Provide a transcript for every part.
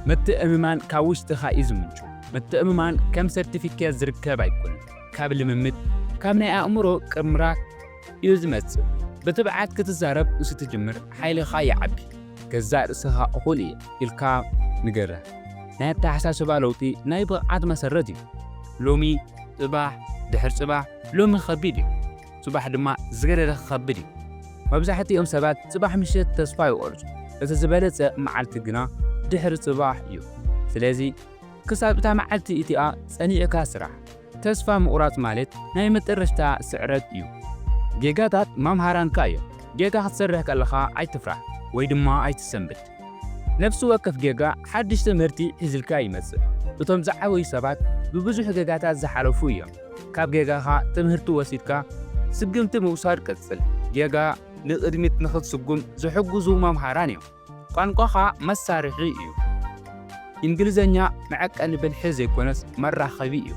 ምትእምማን ካብ ውሽጥኻ እዩ ዝምንጩ። ምትእምማን ከም ሰርቲፊኬት ዝርከብ ኣይኮነን። ካብ ልምምድ፣ ካብ ናይ ኣእምሮ ቅምራ እዩ ዝመጽእ። ብትብዓት ክትዛረብ ምስ ትጅምር፣ ሓይልኻ ይዓቢ። ገዛእ ርእስኻ እኹል እየ ኢልካ ንገረ። ናይ ኣተሓሳስባ ለውጢ ናይ ብቕዓት መሰረት እዩ። ሎሚ ጽባሕ፣ ድሕር ጽባሕ፣ ሎሚ ከቢድ እዩ። ጽባሕ ድማ ዝገደደ ክኸብድ እዩ። መብዛሕትኦም ሰባት ጽባሕ ምሸት ተስፋ ይቖርጹ። እቲ ዝበለጸ መዓልቲ ግና ድሕሪ ጽባሕ እዩ። ስለዚ ክሳብ እታ መዓልቲ እቲኣ ጸኒዕካ ስራሕ። ተስፋ ምቑራጽ ማለት ናይ መጠረሽታ ስዕረት እዩ። ጌጋታት መምሃራንካ እዮም። ጌጋ ክትሰርሕ ከለኻ ኣይትፍራሕ ወይ ድማ ኣይትሰንብድ። ነፍሲ ወከፍ ጌጋ ሓድሽ ትምህርቲ ሒዝልካ ይመጽእ። እቶም ዝዓበዩ ሰባት ብብዙሕ ጌጋታት ዝሓለፉ እዮም። ካብ ጌጋኻ ትምህርቲ ወሲድካ ስግምቲ ምውሳድ ቀጽል። ጌጋ ንቕድሚት ንኽትስጉም ዝሕግዙ መምሃራን እዮም። ቋንቋኻ መሳርሒ እዩ። እንግሊዝኛ መዐቀኒ ብልሒ ዘይኮነስ መራኸቢ እዩ።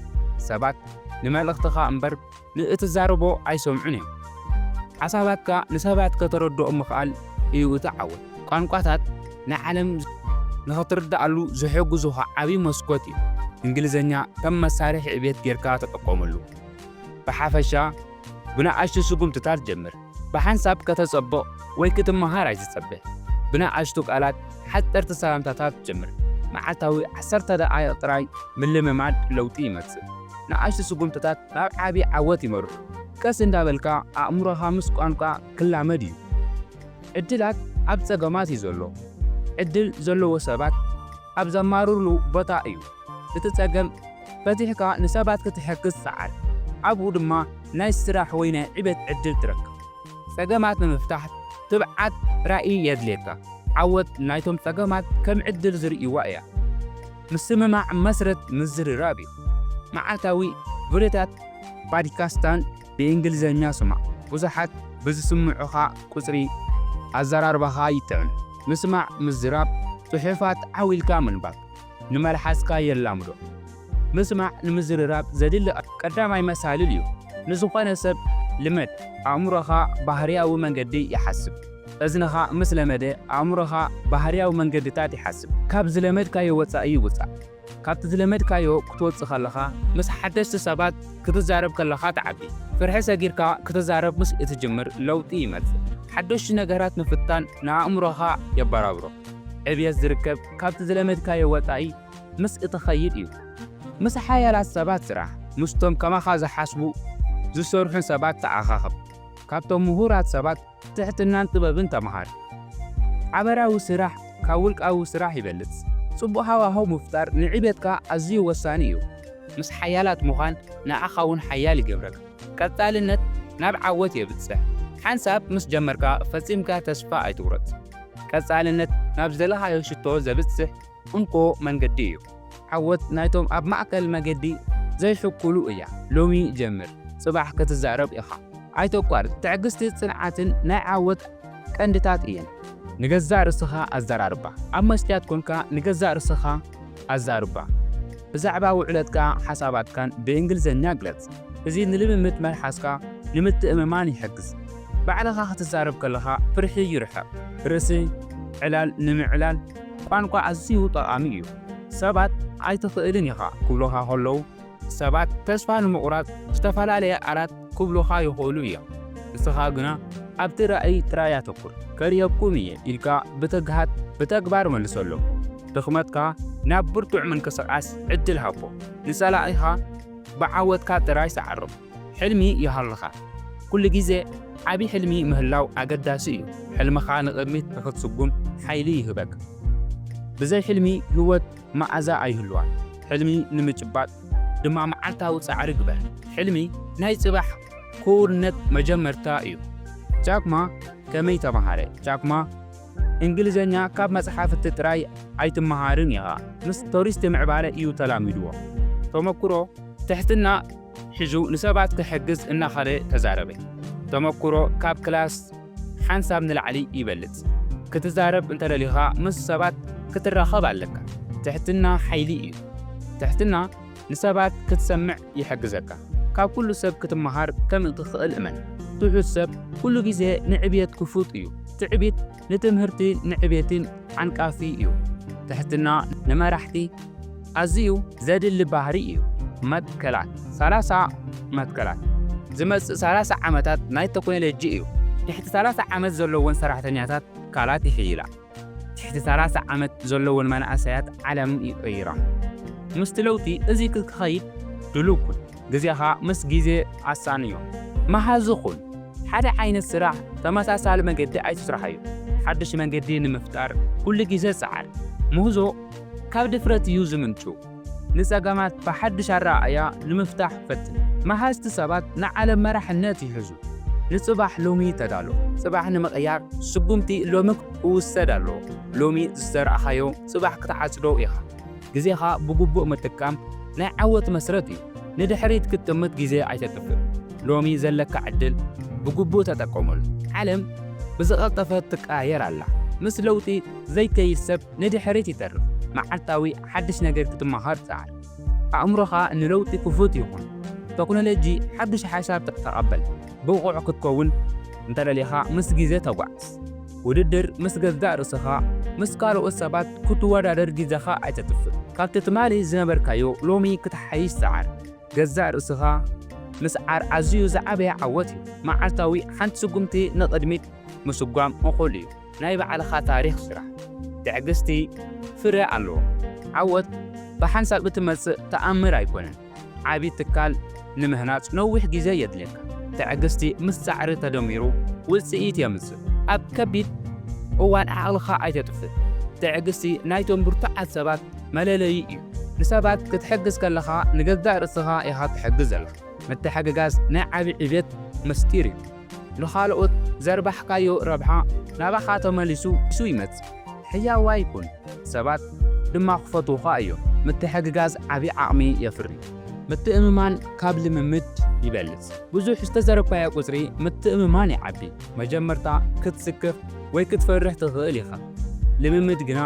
ሰባት ንመልእኽትኻ እምበር ንእትዛረቦ ኣይሰምዑን እዮም። ሓሳባትካ ንሰባት ከተረድኦም ምኽኣል እዩ እቲ ዓወት። ቋንቋታት ንዓለም ንኽትርድኣሉ ዝሕግዙኻ ዓብዪ መስኮት እዩ። እንግሊዝኛ ከም መሳርሒ ዕቤት ጌርካ ተጠቀመሉ። ብሓፈሻ ብንኣሽቱ ስጉምትታት ጀምር። ብሓንሳብ ከተጸብቕ ወይ ክትመሃር ኣይትጸበ። ብንኣሽቱ ቃላት ሓጸርቲ ሰላምታታት ጀምር። መዓልታዊ ዓሰርተ ደቓይቕ ጥራይ ምልምማድ ለውጢ ይመጽእ። ንኣሽቱ ስጉምትታት ናብ ዓቢ ዓወት ይመርሑ። ቀስ እንዳበልካ ኣእምሮኻ ምስ ቋንቋ ክላመድ እዩ። ዕድላት ኣብ ጸገማት እዩ ዘሎ። ዕድል ዘለዎ ሰባት ኣብ ዘማርርሉ ቦታ እዩ። እቲ ጸገም ፈቲሕካ ንሰባት ክትሕግዝ ሰዓር። ኣብኡ ድማ ናይ ስራሕ ወይ ናይ ዕቤት ዕድል ትረክብ። ጸገማት ንምፍታሕ ትብዓት ራእይ የድልየካ። ዓወት ናይቶም ጸገማት ከም ዕድል ዝርእይዋ እያ። ምስምማዕ መስረት ምዝርራብ እዩ። መዓልታዊ ቪድዮታት ፓድካስታን ብእንግሊዝኛ ስማዕ። ብዙሓት ብዝስምዑኻ ቁጽሪ ኣዘራርባኻ ይጥዕም። ምስማዕ ምዝራብ ጽሑፋት ዓው ኢልካ ምንባብ ንመልሓስካ የላምዶ። ምስማዕ ንምዝርራብ ዘድሊ ቀዳማይ መሳልል እዩ። ንዝኾነ ሰብ ልመድ፣ ኣእምሮኻ ባህርያዊ መንገዲ ይሓስብ። እዝንኻ ምስ ለመደ ኣእምሮኻ ባህርያዊ መንገድታት ይሓስብ። ካብ ዝለመድካዮ ወጻኢ ይውጻእ። ካብቲ ዝለመድካዮ ክትወጽእ ከለኻ፣ ምስ ሓደስቲ ሰባት ክትዛረብ ከለኻ ትዓቢ። ፍርሒ ሰጊርካ ክትዛረብ ምስ እትጅምር ለውጢ ይመጽእ። ሓደሽቲ ነገራት ምፍታን ንኣእምሮኻ የበራብሮ። ዕብየት ዝርከብ ካብቲ ዝለመድካዮ ወጻኢ ምስ እትኸይድ እዩ። ምስ ሓያላት ሰባት ስራሕ። ምስቶም ከማኻ ዝሓስቡ ዝሰርሑን ሰባት ተዓኻኸብ። ካብቶም ምሁራት ሰባት ትሕትናን ጥበብን ተምሃር። ሓበራዊ ስራሕ ካብ ውልቃዊ ስራሕ ይበልጽ። ጽቡቕ ሃዋህው ምፍጣር ንዕቤትካ ኣዝዩ ወሳኒ እዩ። ምስ ሓያላት ምዃን ንዓኻ እውን ሓያል ይገብረካ። ቀጻልነት ናብ ዓወት የብጽሕ። ሓንሳብ ምስ ጀመርካ ፈጺምካ ተስፋ ኣይትቑረጽ። ቀጻልነት ናብ ዝደለኻዮ ሽቶ ዘብጽሕ እንኮ መንገዲ እዩ። ዓወት ናይቶም ኣብ ማእከል መገዲ ዘይሕኩሉ እያ። ሎሚ ጀምር፣ ጽባሕ ክትዛረብ ኢኻ። ኣይተቋርጽ። ትዕግስቲ፣ ጽንዓትን ናይ ዓወት ቀንድታት እየን። ንገዛእ ርእስኻ ኣዘራርባ። ኣብ መስትያት ኮንካ ንገዛእ ርእስኻ ኣዛርባ። ብዛዕባ ውዕለትካ ሓሳባትካን ብእንግሊዝኛ ግለጽ። እዚ ንልምምድ መልሓስካ ንምትእምማን ይሕግዝ። ባዕልኻ ክትዛረብ ከለኻ ፍርሒ ይርሕቕ። ርእሲ ዕላል ንምዕላል ቋንቋ ኣዝዩ ጠቓሚ እዩ። ሰባት ኣይትኽእልን ኢኻ ክብሉኻ ከለዉ፣ ሰባት ተስፋ ንምቑራጽ ዝተፈላለየ ቃላት ክብሉኻ ይኽእሉ እዮም። ንስኻ ግና ኣብቲ ራእይ ጥራይ ኣተኩር። ከርእየኩም እየ ኢልካ ብትግሃት ብተግባር መልሰሎም። ድኽመትካ ናብ ብርቱዕ ምንቅስቓስ ዕድል ሃቦ። ንጸላኢኻ ብዓወትካ ጥራይ ሰዓሮም። ሕልሚ ይሃልኻ። ኩሉ ግዜ ዓቢ ሕልሚ ምህላው ኣገዳሲ እዩ። ሕልምኻ ንቕድሚት ንኽትስጉም ሓይሊ ይህበካ። ብዘይ ሕልሚ ህይወት መኣዛ ኣይህልዋን። ሕልሚ ንምጭባጥ ድማ መዓልታዊ ጻዕሪ ግበር። ሕልሚ ናይ ጽባሕ ክውንነት መጀመርታ እዩ። ጃክማ ከመይ ተማሃረ? ጃክማ እንግሊዝኛ ካብ መጽሓፍቲ ጥራይ ኣይትመሃርን ኢኻ። ምስ ቱሪስት ምዕባለ እዩ ተላሚድዎ። ተመኩሮ ትሕትና ሒዙ ንሰባት ክሕግዝ እናኸደ ተዛረበ። ተመኩሮ ካብ ክላስ ሓንሳብ ንላዕሊ ይበልጽ። ክትዛረብ እንተደሊኻ ምስ ሰባት ክትራኸብ ኣለካ። ትሕትና ሓይሊ እዩ። ትሕትና ንሰባት ክትሰምዕ ይሕግዘካ። ካብ ኩሉ ሰብ ክትመሃር ከም እትኽእል እመን። ትሑት ሰብ ኩሉ ግዜ ንዕብየት ክፉት እዩ። ትዕቢት ንትምህርቲ ንዕቤትን ዓንቃፊ እዩ። ትሕትና ንመራሕቲ ኣዝዩ ዘድሊ ባህሪ እዩ። መትከላት፣ ሰላሳ መትከላት። ዝመጽእ ሰላሳ ዓመታት ናይ ቴክኖሎጂ እዩ። ትሕቲ ሰላሳ ዓመት ዘለወን ሰራሕተኛታት ትካላት ይሕይላ። ትሕቲ ሰላሳ ዓመት ዘለወን መናእሰያት ዓለም ይቕይራ። ምስቲ ለውጢ እዚ ክትከይድ ድሉው ኩን። ግዜኻ ምስ ግዜ ኣሳንዮ። መሃዚ ኩን። ሓደ ዓይነት ስራሕ ተመሳሳሊ መገዲ ኣይትስራሓዮ። ሓድሽ መገዲ ንምፍጣር ኩሉ ግዜ ጸዓር። ምህዞ ካብ ድፍረት እዩ ዝምንጩ። ንጸገማት ብሓድሽ ኣረኣእያ ንምፍታሕ ፈትን። መሃዝቲ ሰባት ንዓለም መራሕነት ይሕዙ። ንጽባሕ ሎሚ ተዳሎ። ጽባሕ ንምቕያር ስጉምቲ ሎሚ ክውሰድ ኣለዎ። ሎሚ ዝዘራእኻዮ ጽባሕ ክትዓጽዶ ኢኻ። ግዜኻ ብግቡእ ምጥቃም ናይ ዓወት መስረት እዩ። ንድሕሪት ክትጥምት ግዜ ኣይተጥፍእ። ሎሚ ዘለካ ዕድል ብግቡእ ተጠቀመሉ። ዓለም ብዝቐልጠፈ ትቀያየር ኣላ። ምስ ለውጢ ዘይከይድ ሰብ ንድሕሪት ይተርፍ። መዓልታዊ ሓድሽ ነገር ክትመሃር ጸዓር። ኣእምሮኻ ንለውጢ ክፉት ይኹን። ቴክኖሎጂ ሓድሽ ሓሳብ ተቐበል። ብቑዕ ክትከውን እንተደሊኻ ምስ ግዜ ተጓዓዝ። ውድድር ምስ ገዛእ ርእስኻ፣ ምስ ካልኦት ሰባት ክትወዳደር ግዜኻ ኣይተጥፍእ። ካብቲ ትማሊ ዝነበርካዮ ሎሚ ክትሓይሽ ጸዓር። ገዛእ ርእስኻ ምስዓር ኣዝዩ ዝዓበየ ዓወት እዩ። መዓልታዊ ሓንቲ ስጉምቲ ንቕድሚት ምስጓም እኹል እዩ። ናይ ባዕልኻ ታሪኽ ስራሕ። ትዕግስቲ ፍረ ኣለዎ። ዓወት ብሓንሳብ እትመጽእ ተኣምር ኣይኮነን። ዓቢ ትካል ንምህናጽ ነዊሕ ግዜ የድልየካ። ትዕግስቲ ምስ ጻዕሪ ተደሚሩ ውጽኢት የምጽእ። ኣብ ከቢድ እዋን ዓቕልኻ ኣይተጥፍእ። ትዕግስቲ ናይቶም ብርቱዓት ሰባት መለለዪ እዩ። ንሰባት ክትሕግዝ ከለኻ ንገዛእ ርእስኻ ኢኻ ትሕግዝ ዘለኻ። ምትሕግጋዝ ናይ ዓቢ ዕቤት ምስጢር እዩ። ንኻልኦት ዘርባሕካዮ ረብሓ ናባኻ ተመሊሱ ይመጽእ። ሕያዋይ ኩን። ሰባት ድማ ክፈትዉኻ እዮም። ምትሕግጋዝ ዓቢ ዓቕሚ የፍሪ። ምትእምማን ካብ ልምምድ ይበልጽ። ብዙሕ ዝተዘረብካዮ ቁጽሪ ምትእምማን ይዓቢ። መጀመርታ ክትስክፍ ወይ ክትፈርሕ ትኽእል ኢኻ። ልምምድ ግና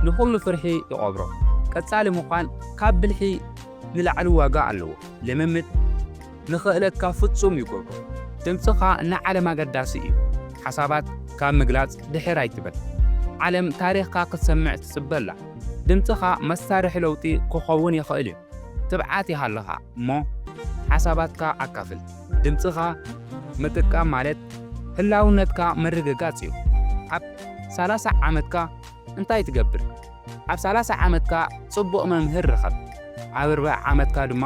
ንኹሉ ፍርሒ ይቐብሮ። ቀጻሊ ምዃን ካብ ብልሒ ንላዕሊ ዋጋ ኣለዎ። ልምምድ ንኽእለትካ ፍጹም ይገብሮ። ድምጽኻ ንዓለም ኣገዳሲ እዩ። ሓሳባት ካብ ምግላጽ ድሕር ኣይትበል። ዓለም ታሪኽካ ክትሰምዕ ትጽበ ኣላ። ድምጽኻ መሳርሒ ለውጢ ክኸውን ይኽእል እዩ። ትብዓት ይሃልኻ እሞ ሓሳባትካ ኣካፍል። ድምጽኻ ምጥቃም ማለት ህላውነትካ ምርግጋጽ እዩ። ኣብ ሰላሳ ዓመትካ እንታይ ትገብር? ኣብ ሰላሳ ዓመትካ ጽቡቕ መምህር ርኸብ። ኣብ ኣርብዓ ዓመትካ ድማ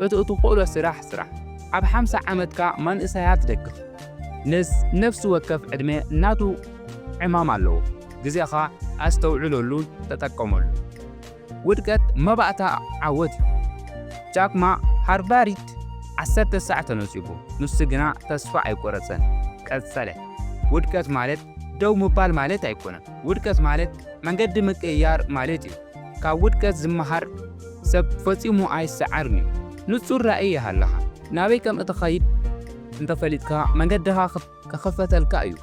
እቲ እትኽእሎ ስራሕ ስራሕ። ኣብ ሓምሳ ዓመትካ መንእሰያት ደግፍ። ነስ-፣ ነፍሲ ወከፍ ዕድመ ናቱ ዕማም ኣለዎ። ግዜኻ ኣስተውዕለሉን ተጠቀመሉ። ውድቀት መባእታ ዓወት እዩ። ጃክ ማ ሃርባሪድ ዓሰርተ ሳዕ ተነጺጉ፣ ንሱ ግና ተስፋ ኣይቆረጸን። ቀጸለ። ውድቀት ማለት ደው ምባል ማለት ኣይኮነን። ውድቀት ማለት መንገዲ ምቅይያር ማለት እዩ። ካብ ውድቀት ዝመሃር ሰብ ፈጺሙ ኣይሰዓርን እዩ። ንጹር ራእይ ይሃልኻ። ናበይ ከም እትኸይድ እንተፈሊጥካ መንገድኻ ክፍ-፣ ክኸፈተልካ እዩ።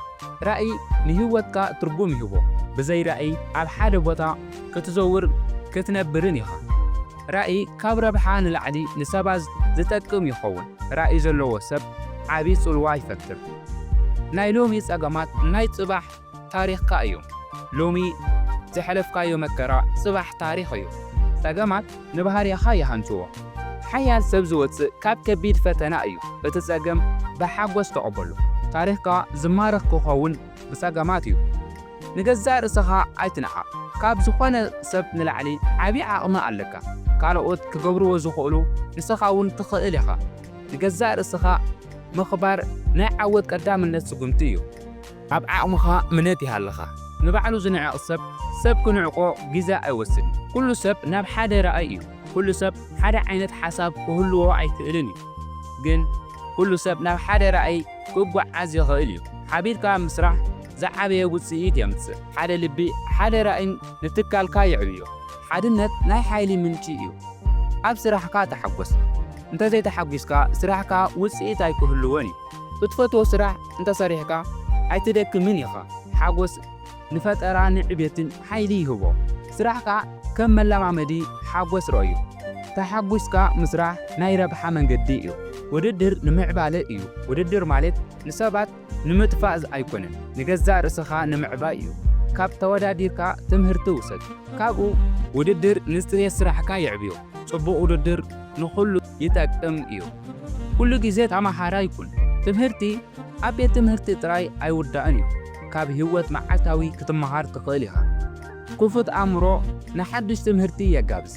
ራእይ ንህይወትካ ትርጉም ይህቦ። ብዘይ ራእይ ኣብ ሓደ ቦታ ክትዘውር ክትነብርን ኢኻ። ራእይ ካብ ረብሓ ንላዕሊ ንሰባት ዝጠቅም ይኸውን። ራእይ ዘለዎ ሰብ ዓቢ ጽልዋ ይፈጥር። ናይ ሎሚ ጸገማት ናይ ጽባሕ ታሪኽካ እዮም። ሎሚ ዘሕለፍካዮ መከራ ጽባሕ ታሪኽ እዩ። ጸገማት ንባህርያኻ ይሃንጽዎ። ሓያል ሰብ ዝወጽእ ካብ ከቢድ ፈተና እዩ። እቲ ጸገም ብሓጎስ ተቐበሎ። ታሪኽካ ዝማረኽ ክኸውን ብጸገማት እዩ። ንገዛእ ርእስኻ ኣይትንዓቕ። ካብ ዝኾነ ሰብ ንላዕሊ ዓቢ ዓቕሚ ኣለካ። ካልኦት ክገብርዎ ዝኽእሉ ንስኻ እውን ትኽእል ኢኻ። ንገዛእ ርእስኻ ምኽባር ናይ ዓወት ቀዳምነት ስጉምቲ እዩ። ኣብ ዓቕምኻ እምነት ይሃልኻ። ንባዕሉ ዝንዕቕ ሰብ፣ ሰብ ክንዕቆ ግዜ ኣይወስድን። ኩሉ ሰብ ናብ ሓደ ራእይ እዩ። ኩሉ ሰብ ሓደ ዓይነት ሓሳብ ክህልዎ ኣይክእልን እዩ። ግን ኩሉ ሰብ ናብ ሓደ ራእይ ክጓዓዝ ይኽእል እዩ። ሓቢርካ ምስራሕ ዝዓበየ ውጽኢት የምጽእ። ሓደ ልቢ፣ ሓደ ራእይን ንትካልካ የዕብዮ። ሓድነት ናይ ሓይሊ ምንጪ እዩ። ኣብ ስራሕካ ተሓጎስ። እንተዘይተሓጒስካ ስራሕካ ውጽኢት ኣይክህልዎን እዩ። እትፈትዎ ስራሕ እንተሰሪሕካ ኣይትደክምን ኢኻ። ሓጎስ ንፈጠራ ንዕቤትን ሓይሊ ይህቦ። ስራሕካ ከም መለማመዲ ሓጎስ ረእዩ። ተሓጒስካ ምስራሕ ናይ ረብሓ መንገዲ እዩ። ውድድር ንምዕባለ እዩ። ውድድር ማለት ንሰባት ንምጥፋእ ኣይኮነን፣ ንገዛእ ርእስኻ ንምዕባይ እዩ። ካብ ተወዳዲርካ ትምህርቲ ውሰድ። ካብኡ ውድድር ንጽሬት ስራሕካ የዕብዮ። ጽቡቕ ውድድር ንኹሉ ይጠቅም እዩ። ኩሉ ግዜ ተመሃራይ ኩን። ትምህርቲ ኣብ ቤት ትምህርቲ ጥራይ ኣይውዳእን እዩ። ካብ ህይወት መዓልታዊ ክትመሃር ትኽእል ኢኻ። ክፉት ኣእምሮ ንሓድሽ ትምህርቲ የጋብዝ።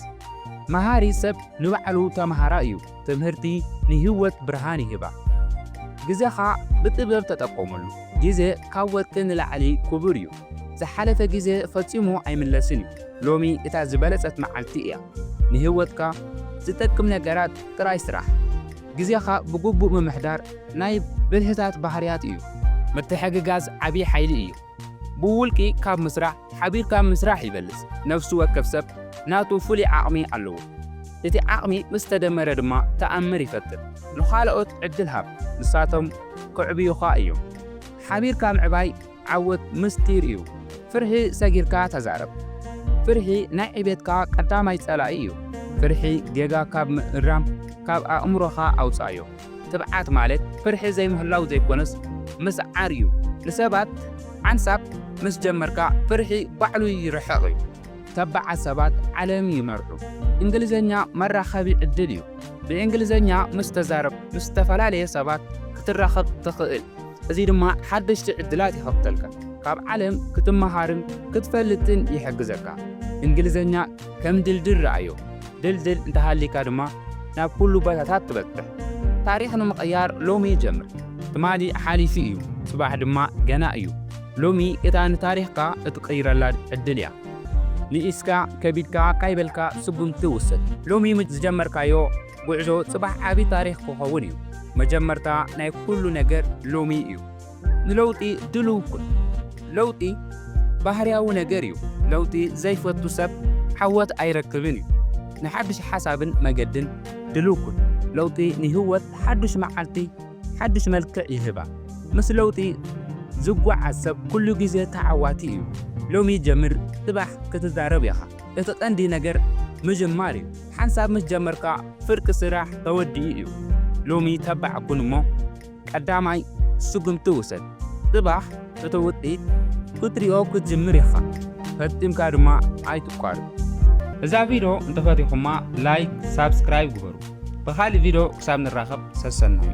መሃሪ ሰብ ንባዕሉ ተመሃራይ እዩ። ትምህርቲ ንህይወት ብርሃን ይህባ። ግዜኻ ብጥበብ ተጠቀመሉ። ግዜ ካብ ወርቂ ንላዕሊ ክቡር እዩ። ዝሓለፈ ግዜ ፈጺሙ ኣይምለስን እዩ። ሎሚ እታ ዝበለጸት መዓልቲ እያ። ንህይወትካ ዝጠቅም ነገራት ጥራይ ስራሕ። ግዜኻ ብግቡእ ምምሕዳር ናይ ብልህታት ባህርያት እዩ። ምትሕግጋዝ ዓቢ ሓይሊ እዩ። ብውልቂ ካብ ምስራሕ ሓቢርካ ምስራሕ ይበልጽ። ነፍሲ ወከፍ ሰብ ናቱ ፍሉይ ዓቕሚ ኣለዎ። እቲ ዓቕሚ ምስ ተደመረ ድማ ተኣምር ይፈጥር። ንኻልኦት ዕድል ሃብ፣ ንሳቶም ክዕብዩኻ እዮም። ሓቢርካ ምዕባይ ዓወት ምስጢር እዩ። ፍርሒ ሰጊርካ ተዛረብ። ፍርሒ ናይ ዕቤትካ ቀዳማይ ጸላኢ እዩ። ፍርሒ ጌጋ ካብ ምእራም ካብ ኣእምሮኻ ኣውጻዮ። ትብዓት ማለት ፍርሒ ዘይምህላው ዘይኮነስ ምስዓር እዩ። ንሰባት ሓንሳብ ምስ ጀመርካ ፍርሒ ባዕሉ ይርሕቕ እዩ። ተባዓት ሰባት ዓለም ይመርሑ። እንግሊዝኛ መራኸቢ ዕድል እዩ። ብእንግሊዝኛ ምስ ተዛረብ ምስ ዝተፈላለየ ሰባት ክትራኸብ ትኽእል። እዚ ድማ ሓደሽቲ ዕድላት ይኸፍተልካ። ካብ ዓለም ክትመሃርን ክትፈልጥን ይሕግዘካ። እንግሊዝኛ ከም ድልድል ረኣዮ። ድልድል እንተሃሊካ ድማ ናብ ኩሉ ቦታታት ትበጽሕ። ታሪኽ ንምቕያር ሎሚ ይጀምር። ትማሊ ሓሊፉ እዩ፣ ጽባሕ ድማ ገና እዩ። ሎሚ እታ ንታሪኽካ እትቕይረላ ዕድል እያ። ንኢስካ ከቢድካ ካይበልካ ስጉምቲ ውሰድ። ሎሚ ዝጀመርካዮ ጉዕዞ ጽባሕ ዓቢ ታሪኽ ክኸውን እዩ። መጀመርታ ናይ ኩሉ ነገር ሎሚ እዩ። ንለውጢ ድሉው ኩን። ለውጢ ባህርያዊ ነገር እዩ። ለውጢ ዘይፈቱ ሰብ ዓወት ኣይረክብን እዩ። ንሓድሽ ሓሳብን መገድን ድሉው ኩን። ለውጢ ንህይወት ሓድሽ መዓልቲ ሓድሽ መልክዕ ይህባ። ምስ ለውጢ ዝጓዓዝ ሰብ ኩሉ ግዜ ተዓዋቲ እዩ። ሎሚ ጀምር፣ ጽባሕ ክትዛረብ ኢኻ። እቲ ቀንዲ ነገር ምጅማር እዩ። ሓንሳብ ምስ ጀመርካ ፍርቂ ስራሕ ተወዲኡ እዩ። ሎሚ ተባዕ ኩን እሞ ቀዳማይ ስጉምቲ ውሰድ። ጽባሕ እቲ ውጽኢት ክትሪኦ ክትጅምር ኢኻ። ፈጺምካ ድማ ኣይትቋርጽ። እዛ ቪድዮ እንተፈቲኹማ ላይክ፣ ሳብስክራይብ ግበሩ። ብኻልእ ቪድዮ ክሳብ ንራኸብ ሰሰናዩ።